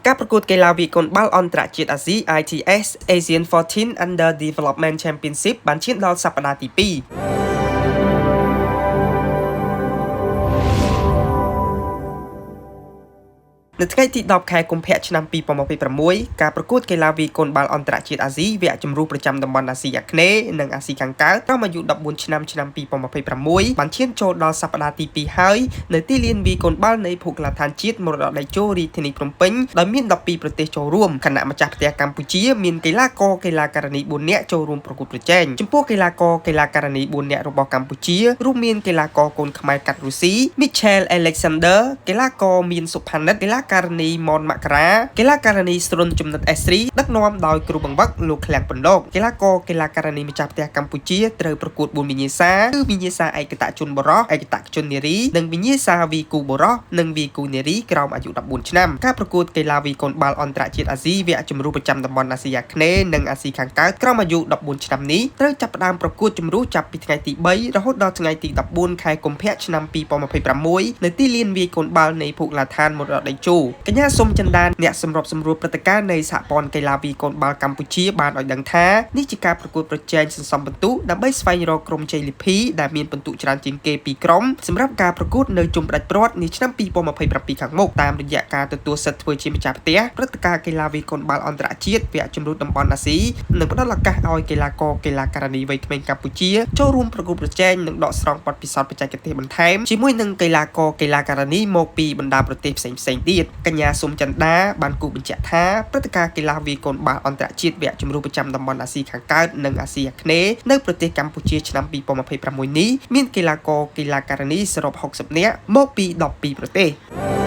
ការប្រកួតកីឡាវាយកូនបាល់អន្តរជាតិអាស៊ី ITS Asian 14 Under Development Championship បានឈានដល់សប្តាហ៍ទី2នៅថ្ងៃទី10ខែកុម្ភៈឆ្នាំ2026ការប្រកួតកីឡាវាយកូនបាល់អន្តរជាតិអាស៊ីវគ្គជម្រុះប្រចាំតំបន់អាស៊ីអាគ្នេយ៍និងអាស៊ីខាងកើតក្រោមអាយុ14ឆ្នាំឆ្នាំ2026បានឈានចូលដល់សប្តាហ៍ទី2ហើយនៅទីលានវាយកូនបាល់នៃភូកីឡដ្ឋានជាតិមរតកតេជោរាជធានីភ្នំពេញដោយមាន12ប្រទេសចូលរួមខណៈម្ចាស់ផ្ទះកម្ពុជាមានកីឡាករកីឡាការិនី4នាក់ចូលរួមប្រកួតប្រជែងចំពោះកីឡាករកីឡាការិនី4នាក់របស់កម្ពុជារួមមានកីឡាករកូនខ្មែរកាត់រុស្ស៊ី Michel Alexander កីឡាករមានសុផានិតកីឡាការិនីមនមករាកីឡាការិនីស្រុនចំណិត S3 ដឹកនាំដោយគ្រូបង្វឹកលោកឃ្លាំងពន្លកកីឡាករកីឡាការិនីម្ចាស់ផ្ទះកម្ពុជាត្រូវប្រកួត4វិញ្ញាសាគឺវិញ្ញាសាឯកតជនបុរសឯកតជននារីនិងវិញ្ញាសាវីគូបុរសនិងវីគូនារីក្រោមអាយុ14ឆ្នាំការប្រកួតកីឡាវីកូនបាល់អន្តរជាតិអាស៊ីវគ្គជម្រុះប្រចាំតំបន់អាស៊ីអាគ្នេយ៍និងអាស៊ីខាងកើតក្រោមអាយុ14ឆ្នាំនេះត្រូវចាប់ផ្ដើមប្រកួតជម្រុះចាប់ពីថ្ងៃទី3រហូតដល់ថ្ងៃទី14ខែកុម្ភៈឆ្នាំ2026នៅទីលានវាយកូនបាល់នៃភូកីឡាដ្ឋានមរតកតេជោកញ្ញាសុំចិន្តាអ្នកសម្របសម្រួលព្រឹត្តិការណ៍នៃសហព័ន្ធកីឡាវាយកូនបាល់កម្ពុជាបានឲ្យដឹងថានេះជាការប្រកួតប្រជែងសន្សំពិន្ទុដើម្បីស្វែងរកក្រុមជ័យលាភីដែលមានពិន្ទុច្រើនជាងគេពីរក្រុមសម្រាប់ការប្រកួតនៅជុំផ្ដាច់ព្រាត់នាឆ្នាំ2027ខាងមុខតាមរយៈការទទួលសិទ្ធិធ្វើជាម្ចាស់ផ្ទះព្រឹត្តិការណ៍កីឡាវាយកូនបាល់អន្តរជាតិវគ្គជម្រុះតំបន់អាស៊ីនឹងផ្ដល់ឱកាសឲ្យកីឡាករកីឡាការិនីវ័យក្មេងកម្ពុជាចូលរួមប្រកួតប្រជែងនិងដកស្រង់បទពិសោធន៍បច្ចេកទេសបន្ថែមជាមួយនឹងកីឡាករកីឡាការិនីមកពីបណ្ដាប្រទេសផ្សេងៗទៀតកញ្ញាសុំចិន្តាបានគូបញ្ជាក់ថាព្រឹត្តិការណ៍កីឡាវាយកូនបាល់អន្តរជាតិវគ្គជម្រុះប្រចាំតំបន់អាស៊ីខាងកើតនិងអាស៊ីអាគ្នេយ៍នៅប្រទេសកម្ពុជាឆ្នាំ2026នេះមានកីឡាករកីឡាការិនីសរុប60នាក់មកពី12ប្រទេស។